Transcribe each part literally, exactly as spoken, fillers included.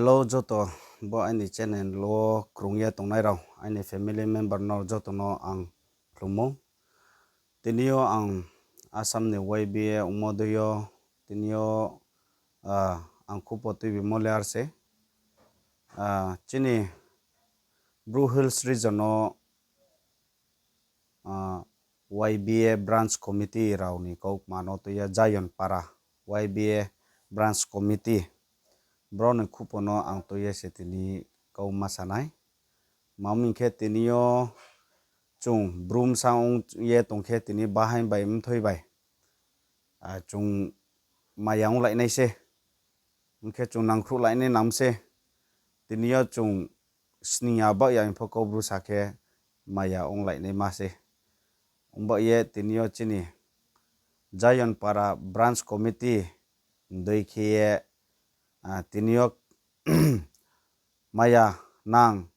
Hello joto, bo aini channel wo krung ye tongnai rao, aini family member no joto no ang khlumo. Tini yo ang Assam ni Y B A ongmo dei yo, tini yo, ah, ang khupo tuibimo le ar se. Ah, chini Bru Hills region no ah, Y B A branch committee rao ni kaukma no tui ye Zion Para Y B A branch committee. Brao ni khupo no ang tui ye se tini kau ma sa nai. Tma hing khe tini yo chung Bru bsa ong ye tong khe tini bahaing bai mthoi bai, ah, chung maya onglai nai se. Hing khe chung nangkhruhlai nai nam se. Tini yo chung sning ya baoh ya hing pho Kaubru sa khe maya onglai naima se. Ong baoh ye tini yo chini Zion Para branch committee dei khe ye, ah, tini yo maya nang,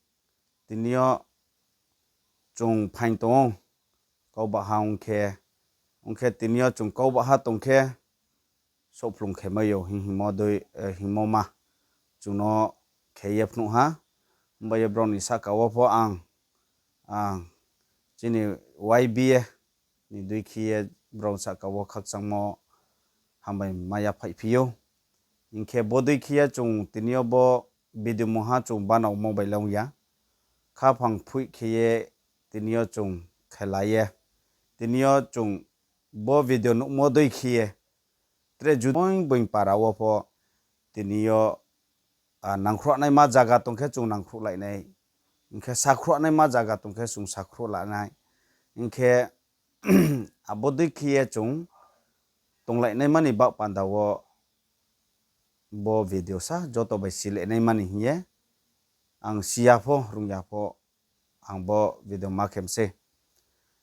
tini yo chung phaing tong ou, kaubaha ong khe, ong khe tini yo chung kaubaha tong khe, souhphlung khe mai yo hing hingmo dei, eh, hingmo ma chung no khe ye phnuh ha. Himba ye brao ni sahka wo pho ang, ang chini Y B A ni dei khe ye brao sahka wo khakchangmo hambai mai ya phaiphi ou. Hing khe bo dei khe ye chung tini yo bo video mungha chung banao mobile ong ya. Khaphang phoih khe ye tini yo chung khelai ye. Tini yo chung bo video nuhmo dei khe ye tre ju boing boing para wo pho tini yo, ah, nangkhruhnaima zaga tong khe chung nangkhruhlai nai. Hing khe sakhruhnaima zaga tong khe chung sakhruhlai nai. Hing khe abo dei khe ye chung tonglai naima ni baoh panda wo bo video sa joto bai silai naima ni hing ye ang si ya pho, rung ya pho, ang bo video ma khe mi se.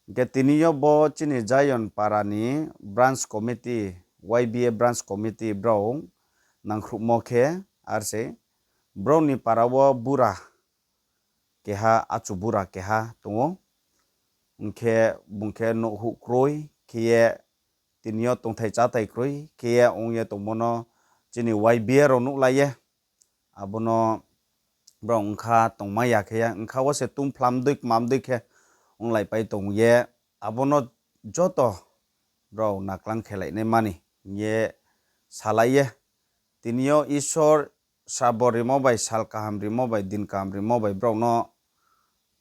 Hing khe tini yo bo chini Zion Para ni branch committee, Y B A branch committee brao nangkhruhmo khe ar se, brao ni para wo bura keha, achu bura keha tong ou. Hing khe bung khe nouhhuh kroi khe ye, tini yo tongthai cháthai kroi khe ye ong ye tongmo no chini Y B A rao nuhlai ye. Abo no brao ongkha tongmai ya khe ye, ongkha wo se tungphlam dei kmam dei khe onglaipai tong ye, abo no joto brao naklang khelai naima ni hing ye salai ye. Tini yo Isor srabo rimo bai, sal kaham rimo bai, din kaham rimo bai brao no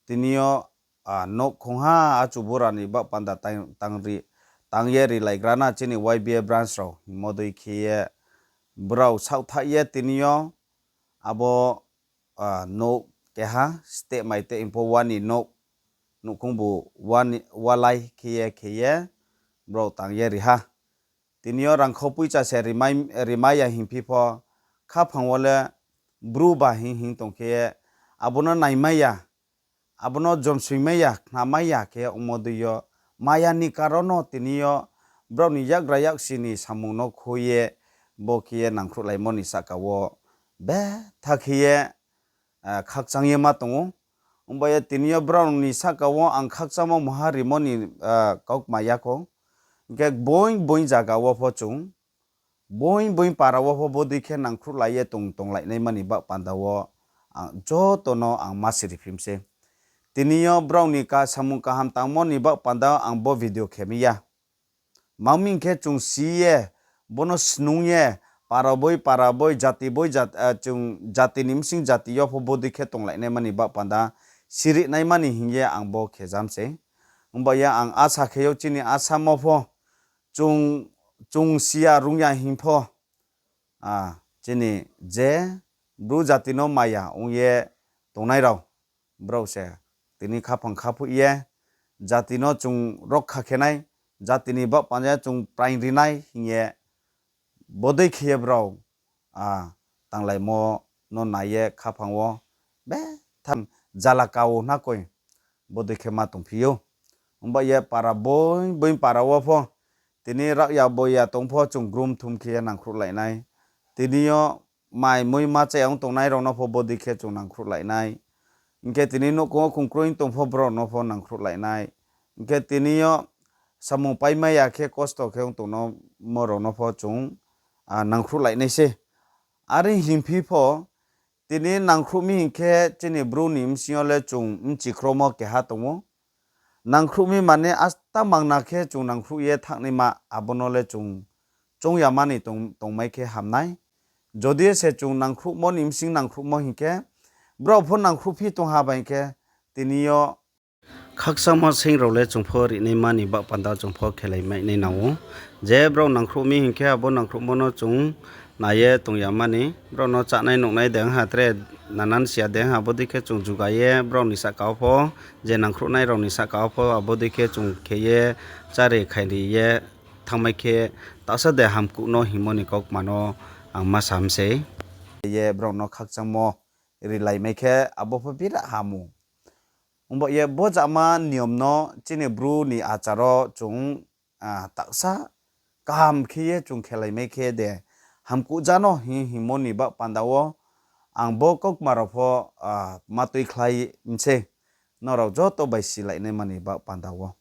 tini yo, ah, nouh khongha achu bura ni baoh panda tang, tang ri, tang ye rilaigra na chini Y B A branch rao hingmo dei khe ye brao saohthaih ye tini yo abo, ah, nouh keha step mai te hing pho wa ni nouh, nouhkhongbu wa ni, walai khe ye khe ye brao tang ye ri ha. Tini yo rangkhau poicha se rimai, rimai ya hingphi pho, khaphang wo le Bru ba hing hing tong khe ye, abo no naimai ya, abo no jomsoingmai ya, khnamai ya khe ongmo dei yo, maya ni karon no tini yo brao ni yakgra yaksi ni samung no khui ye, bo khe ye nangkhruhlaimo ni sahka wo betha khe ye, ah, khakchang ye ma tong ou. Ongba ye tini yo brao ni sahka wo ang khakchangmo mungha rimo ni, ah, kaukma ya khou. Hing khe boing boing zaga wo pho chung, boing boing para wo pho bodei khe nangkhruhlai ye tong, tonglai naima ni baoh panda wo ang joto no ang ma siri phi mi se. Tini yo brao ni ka samung kaham tangmo ni baoh panda ang bo video khe mi ya. Tma hing khe chung si ye, bo no snung ye, para boi para boi, jati boi jat-, ah, chung jati ni bsing jati yo pho bodei khe tonglai naima ni baoh panda siri naima ni hing ye ang bo khe ja mi se. Ongba ye ang asa khe ou chini Assam wo pho chung, chung si ya rung ya hing pho, ah, chini je Bru jati no maya ong ye tongnai rao, brao se tini khaphang khaphoih ye jati no chung rokkha khe nai, jati ni baoh panda chung praing ri nai hing ye bodei khe ye brao, ah, tanglaimo no nai ye khaphang wo betha jala ka wo hna koi bodei khe ma tongphi ou. Ongba ye para boing boing para wo pho tini raohya boiya tong pho chung grum thum khe ye nangkhruhlai nai. Tini yo mai mui ma chaya ong tongnai rao no pho bodei khe chung nangkhruhlai nai. Hing khe tini nouhkhong wo khongkroi tong pho brao no pho nangkhruhlai nai. Hing khe tini yo samung paimai ya khe kosto khe ong tongmo rao no pho chung, ah, nangkhruhlai nai se. Are hingphi pho tini nangkhruh mi hing khe chini Bru ni bsing yo le chung bchi khromo keha tong ou. Nangkhruh mi mane asta mangna khe chung nangkhruh ye thanngnaima abo no le chung choung yama ni tong, tongmai khe ham nai. Jodi se chung nangkhruhmo ni bsing nangkhruhmo hing khe, brao pho nangkhruhphi tong ha bai khe, tini yo khakchangmo seing rao le chung pho rinaima ni baoh panda chung pho khelai mai nai nang ou. Je brao nangkhruh mi hing khe abo nangkhruhmo no chung nai ye tong yama ni. Brao no chánai nuhnai deng ha tre nanan sia deng ha, abo dei khe chung juga ye brao ni sahka wo pho, je nangkhruhnai rao ni sahka wo pho abo dei khe chung khe ye chári khairi ye thanngmai khe taohsa de hamkuh no hingmo ni kaukma no ang ma sa mi sei. Ye brao no khakchangmo rilai mai khe abo pho bira ham ou. Ongba ye bo jama niyom no chini Bru ni achar wo chung, ah, taohsa kaham khe ye chung khelai mai khe de hamkuh ja no hing hingmo ni baoh panda wo ang bo kaukma rao pho, ah, ma tuikhlai mi sei, nrao joto bai silai naima ni baoh panda wo.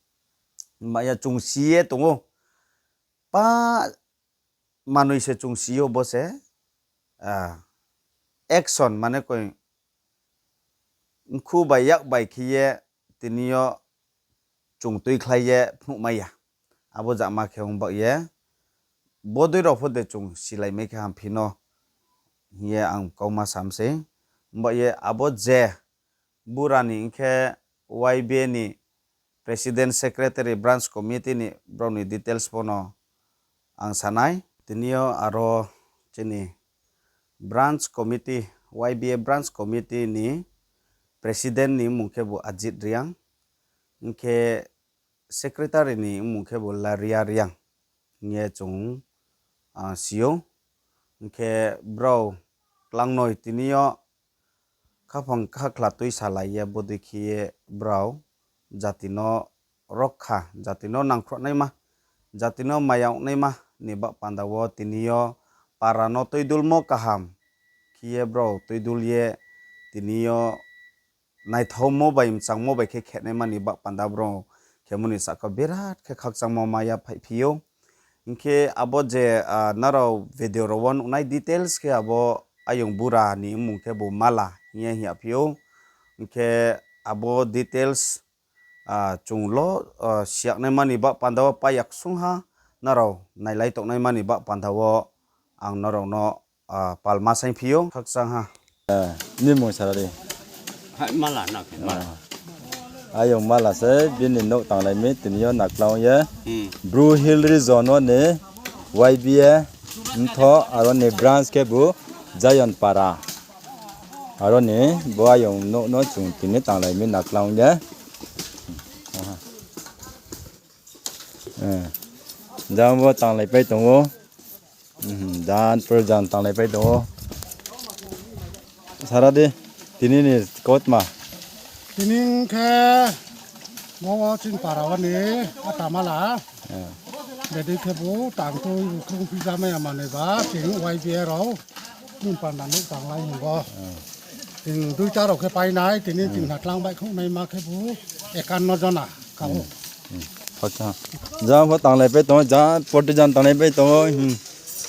Himba ya chung si ye tong ou. Pa manoi se chung si ou bo se, ah, action mane koi mkhu bai yak bai khe ye tini yo chung tuikhlai ye phnuhmai ya. Abo jama khe ongba ye bodei rao pho de chung silai mai khe hamphi no hing ye ang kauma sa mi sei. Ongba ye abo je bura ni hing khe Y B A ni President, Secretary, Branch Committee ni brao ni details pho no ang sa nai. Tini yo aro chini Branch Committee, Y B A Branch Committee ni President ni mmung khebu Ajit Reang, hing khe Secretary ni mmung khebu Laria Reang hing ye chung, ah, si ou. Hing khe brao klangnoi tini yo khaphang khakhla tuisalai ye bodei khe ye brao jati no rokkha, jati no nangkhruhnaima, jati no maya ongnaima ni baoh panda wo tini yo para no tuidulmo kaham khe ye brao tuidul ye tini yo naithaomo bai mchangmo bai khe khenaima ni baoh panda brao khemo ni sahka birat khe khakchangmo ma ya phaiphi ou. Hing khe abo je, ah, nrao video rao wo nuhnai details khe abo ayong bura ni mmung khebu Mala hing ye hing ya phi ou. Hing khe abo details, ah, chung lo, ah, siyaknaima ni baoh panda wo paiyaksungha nrao nailai tongnaima ni baoh panda wo ang nrao no, ah, palma saingphi ou, khakchangha. Eh, ni mmung sara di. Hai, Mala, na khe, Mala. Ayong Mala se bini nouh tanglai mi tini yo naklang ye. Bru Hill Region wo ni Y B A mtho aro ni branch khebu Zion Para. Aro ni bo ayong nouh no chung tini tanglai mi naklang ye. Jang bo tanglai pai tong ou. Jan por jan tanglai pai tong ou. Sara di, tini ni kautma. Tini khe bo chini para wo ni ata Mala. Bedi khebu tang tui bu khrung phi jamai ya manoi ba, tini Y B A rao. Chini panda nouh tanglai hing bo. Chini duita rao khe painai, tini chini naklang baihkhouhnaima khebu ekanno jona kabo. Jang pho tanglai pai tong ou, jang forty jan tanglai pai tong ou.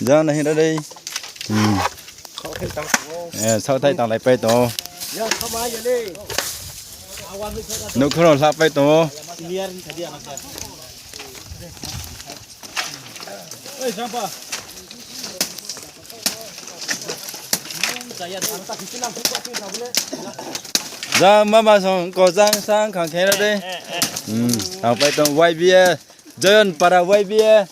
Jang nai hing ra dei. Saohthai tanglai pai tong ou. Nouhkhong rao hla pai tong ou. Jang mama song ko jang sang khang khe ra dei. Tangpai tong Y B A, Zion Para Y B A.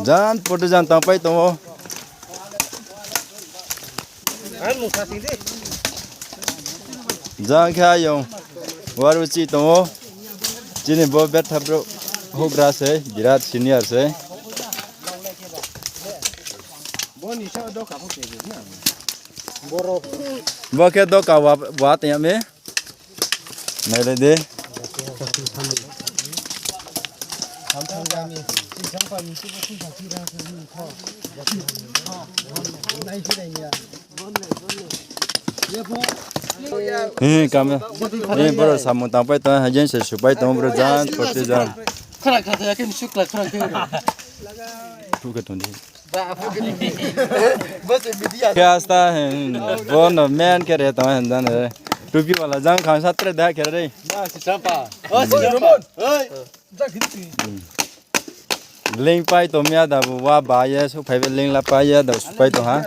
Jan forty jan tangpai tong ou. Jang khe ayong waruchi tong ou. Chini bo betha brouh houhgra se, birat senior se. Bo khe doka wa, wa tong ya mi. Nailai di. Hi, kam. Hi, boro samung tangpai tong, hajen se supai tong, boro jan, forty jan. Phuh khe tong di. Khe asta, hmm, bo no men khe re tong hen jang re. Tupi wala jang khang sa tre da khe re. Link pai tong mi ada bo wa ba ye, souhphai be link la pai ye, da supai tong ha.